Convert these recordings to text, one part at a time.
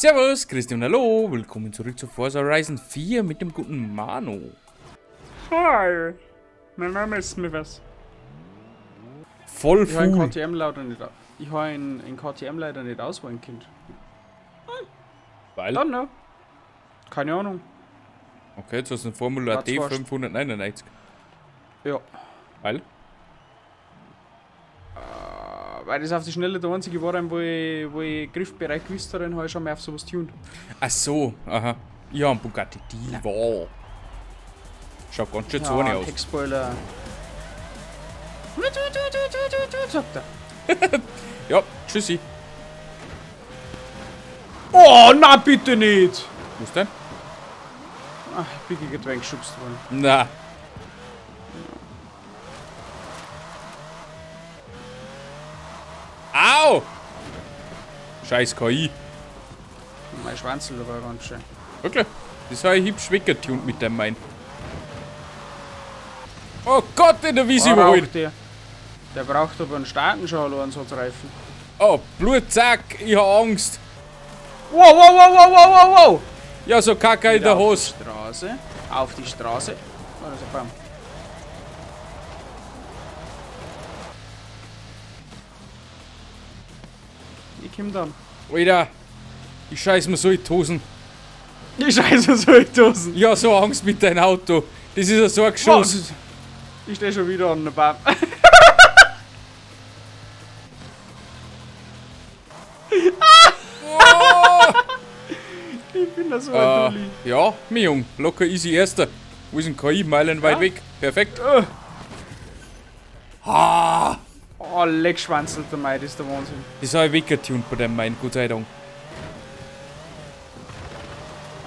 Servus, Christian, hallo, willkommen zurück zu Forza Horizon 4 mit dem guten Manu. Hi, mein Name ist Smithers. Voll Ich habe einen full. KTM leider nicht, ich habe einen KTM leider nicht auswählen können. Weil? Dann noch. Keine Ahnung. Okay, jetzt hast du einen Formula War D zwar 599. Ja. Weil? Weil das auf die Schnelle der einzige war, wo ich Griffbereich gewusst habe, dann habe ich schon mal auf sowas tuned. Ach so, aha. Ja, ein Bugatti Diva. Schaut ganz schön Ja, zornig ein aus. Heckspoiler. Sagt er. Ja, tschüssi. Oh, na bitte nicht! Was denn? Ach, ich bin gegen den geschubst worden. Na. Au! Scheiß KI. Mein Schwanzel war ganz schön. Wirklich? Das habe ich hübsch weggetunt mit dem Main. Oh Gott, in der Wiese Oh, überholt. Der. Der braucht aber einen Startenschau-Ansatzreifen. Oh, Blutsack, ich hab Angst. Wow, wow, wow, wow, wow, wow, wow! Ja, so Kacke in der Auf Hose. die Straße. Auf die Straße. Oh, das ist ein Baum. Ich komm dann. Alter, ich scheiß mir so in die Hosen. Ich scheiße so in die Hosen. Ich hab so Angst mit deinem Auto. Das ist ja so ein Geschoss. Was? Ich stehe schon wieder an der Baum. Oh. Ich bin da so ein Dulli. Ja, mein Jung, locker easy erster. Wo ist denn KI? Meilenweit Ja? weg. Perfekt. Ah. Oh, leckschwanzelt der Mai, das ist der Wahnsinn. Das habe ich weggetunt bei dem Main, Gott sei Dank.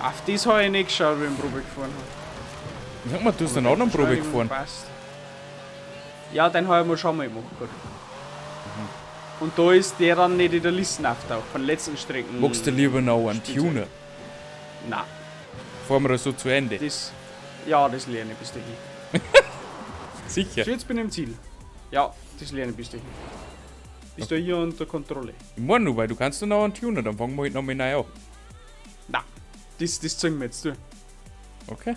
Auf das habe ich nicht geschaut, wie ich Probe gefahren habe. Sag mal, du hast einen anderen Probe gefahren. Passt. Ja, den habe ich mir schon mal gemacht. Gehabt. Und da ist der dann nicht in der Liste auftaucht, von den letzten Strecken. Magst du lieber noch einen Spielzeug. Tuner? Nein, Fahren wir so zu Ende. das. Ja, das lerne ich bis dahin. Sicher. So, jetzt bin ich im Ziel. Ja, das lerne ich bis dahin. Bist du hier unter Kontrolle? Ich meine nur, weil du kannst noch einen Tuner, dann fangen wir halt nochmal neu an. Nein, das zeigen wir jetzt, du. Okay.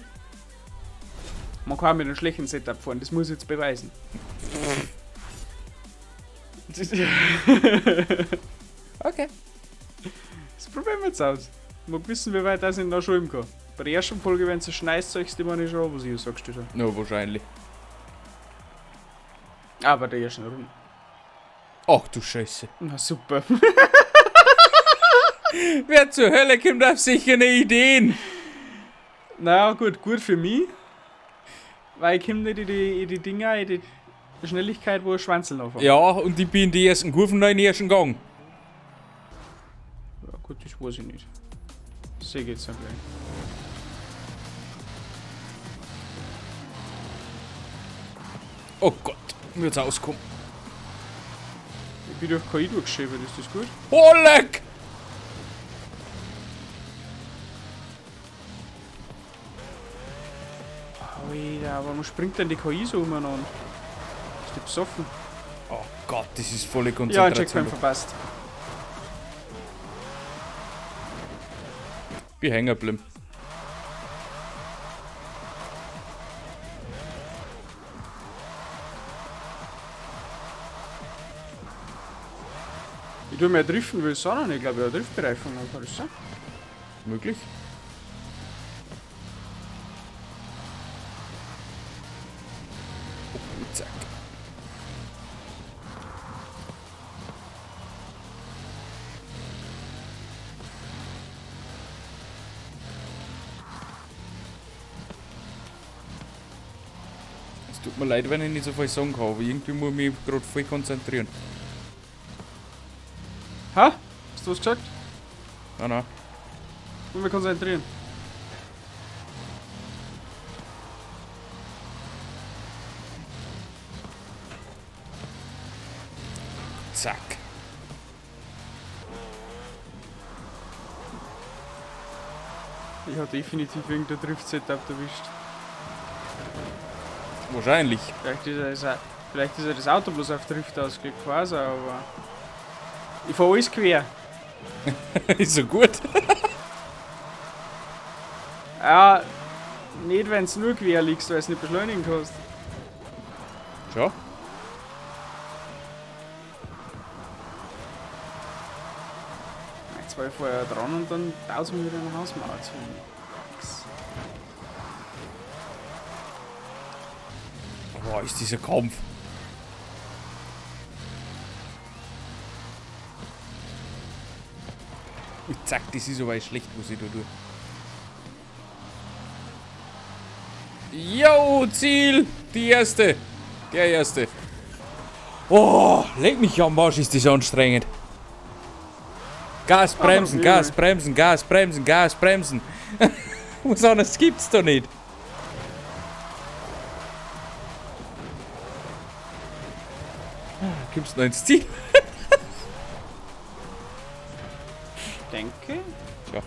Man kann mit einem schlechten Setup fahren, das muss ich jetzt beweisen. Das, Okay. das probieren wir jetzt aus. Mag wissen, wie weit das in der Schule kann. Bei der ersten Folge, wenn es so schneit, zeigst du immer nicht schon, was ich sagst du schon. No, wahrscheinlich. Ah, bei der ersten Runde. Ach du Scheiße. Na super. Wer zur Hölle kommt auf sicher eine Ideen? Naja, gut, gut für mich. Weil ich komme nicht in die Dinger, in die Schnelligkeit, wo ein Schwanzel noch. Ja, und ich bin in die ersten Kurven noch in den ersten Gang. Ja, gut, das weiß ich nicht. Das sehe ich jetzt dann gleich. Oh Gott, wird's auskommen. Ich bin durch KI durchgeschrieben, ist das gut? Oh, leck! Alter, warum springt denn die KI so umeinander? Ist die besoffen? Oh Gott, das ist volle Ja, einen Konzentration. Checkpoint verpasst. Bin hängen geblieben. Ich tue mir driften, will ich sagen, ich glaube, ich habe Driftbereifung, kann das sein? Möglich? Oh, zack. Es tut mir leid, wenn ich nicht so viel sagen kann, aber irgendwie muss ich mich gerade voll konzentrieren. Ha? Hast du was gesagt? Nein, nein. Wollen wir konzentrieren? Zack. Ich habe definitiv irgendein Drift-Setup erwischt. Wahrscheinlich. Vielleicht ist ja das Auto bloß auf Drift ausgelegt, weiß ich, aber. Ich fahr alles quer. Ist so gut. Ja, nicht wenn es nur quer liegst, weil es nicht beschleunigen kannst. Schau. Jetzt war ich vorher dran und dann dauert es mir wieder eine Hausmauer zu. Boah, ist dieser Kampf. Ich zack, das ist aber schlecht, was ich da tue. Yo, Ziel! Die erste! Der erste. Oh, leck mich am Arsch, ist das anstrengend. Gas, bremsen, Gas, bremsen, Gas, bremsen, Gas, bremsen. Was anderes gibt's da nicht. Kommst du noch ins Ziel? Denke. Tja.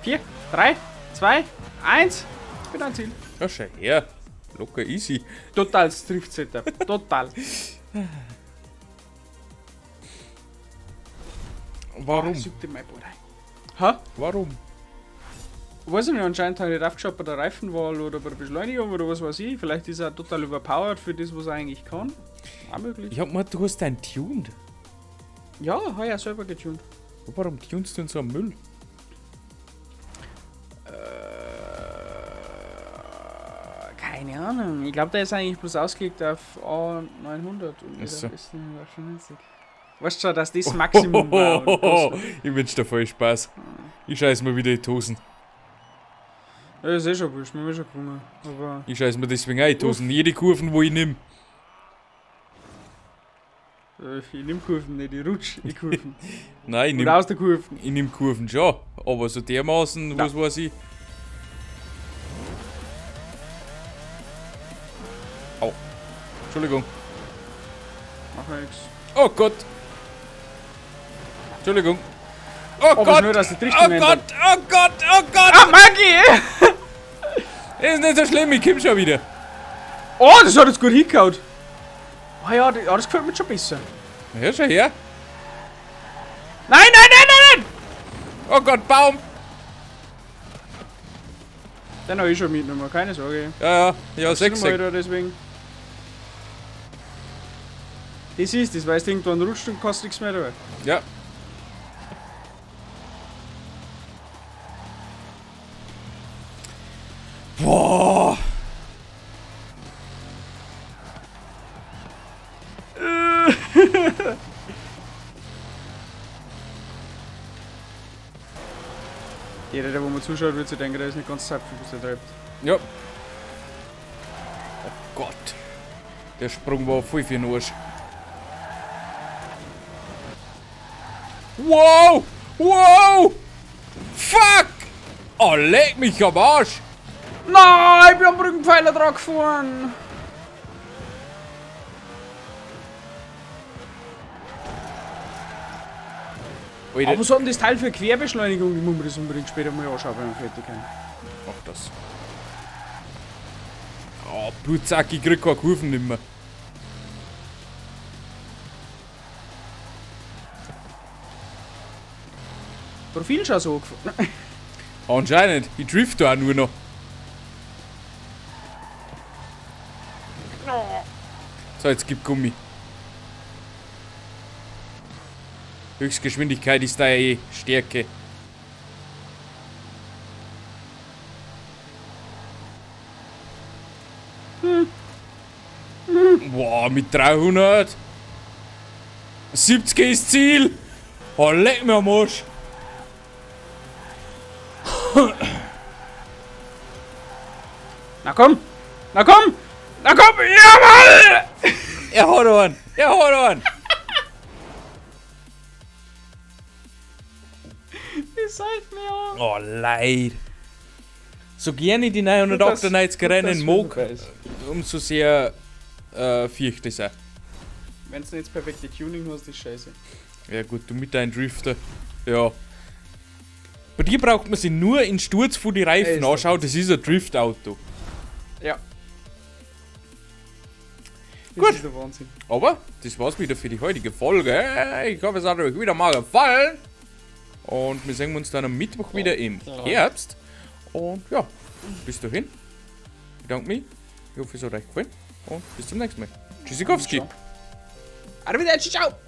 4, 3, 2, 1. Ich bin am Ziel. Ja, schau her. Locker easy. Total Drift-Setup. Total. Warum? Ha? Warum? Weiß ich nicht, anscheinend habe ich nicht aufgeschaut bei der Reifenwahl oder bei der Beschleunigung oder was weiß ich. Vielleicht ist er total überpowered für das, was er eigentlich kann. Auch möglich. Ich hab mal, du hast deinen tuned. Ja, habe ich auch selber getuned. Warum tunst du denn so einen Müll? Keine Ahnung. Ich glaube, der ist eigentlich bloß ausgelegt auf A900 und Ach so. auf S998. Weißt du schon, dass das Maximum war? Und Ich wünsch dir voll Spaß. Ich scheiß mir wieder in die Hosen. Ja, ist eh schon wurscht, mir ist schon gekommen. Aber Ich scheiß mir deswegen auch in die Hosen. Jede Kurven, wo ich nimm. ich nehm Kurven nicht, ich rutsch in Kurven. Nein, ich nimm, Oder aus der Kurven. ich nimm Kurven schon. Aber so dermaßen, Ja. was weiß ich. Au. Entschuldigung. Mach ja nix. Oh Gott. Entschuldigung. Oh Aber Gott. nur, dass die Oh Richtung Gott, ändert. oh Gott, oh Gott. Ah, Maggi! Ist nicht so schlimm, ich komm schon wieder. Oh, das hat jetzt gut hingehauen. Oh ja, das gefällt mir schon besser. Ja, schau her. Nein, nein, nein, nein, nein! Oh Gott, Baum. Den habe ich schon mitgenommen, keine Sorge. Ja, ja, ja, Sechs 6, Mal da deswegen. Das ist das, weil du irgendwann rutscht und kostet nichts mehr dabei. Ja. Boah. Jeder, der wo mir zuschaut, wird sich denken, der ist nicht ganz zapfen, was der treibt. Ja. Oh Gott. Der Sprung war voll für den Arsch. Wow! Wow! Fuck! Oh, leck mich am Arsch! Nein, ich bin am Brückenpfeiler dran gefahren! Alter. Aber was hat denn das Teil für Querbeschleunigung? Ich muss mir das unbedingt später mal anschauen, wenn wir fertig sind. Mach das. Oh, Blutsack, ich krieg keine Kurven nimmer. Profil schon so angefahren. Anscheinend, ich drift da auch nur noch. So, jetzt gib Gummi. Höchstgeschwindigkeit ist da eh Stärke. Boah, mit 300. 70 ist Ziel. Oh, leck mir am Arsch. Na komm! Na komm! Na komm! Jawoll! Er hat einen. Er hat einen. Ich seid mir an. Oh, leid. So gerne ich die 998 Rennen mag, umso sehr fürchte ich es auch. Wenn du nicht das perfekte Tuning hast, ist scheiße. Ja gut, du mit deinem Drifter. Ja. Bei dir braucht man sich nur in Sturz von die Reifen anschauen, das ist ein Driftauto. Ja. Das Gut. ist der Wahnsinn. Aber das war's wieder für die heutige Folge. Ich hoffe, es hat euch wieder mal gefallen. Und wir sehen uns dann am Mittwoch wieder im Herbst. Und ja, bis dahin. Ich danke mich. Ich hoffe, es hat euch gefallen. Und bis zum nächsten Mal. Tschüssikowski. Arrivederci, ciao!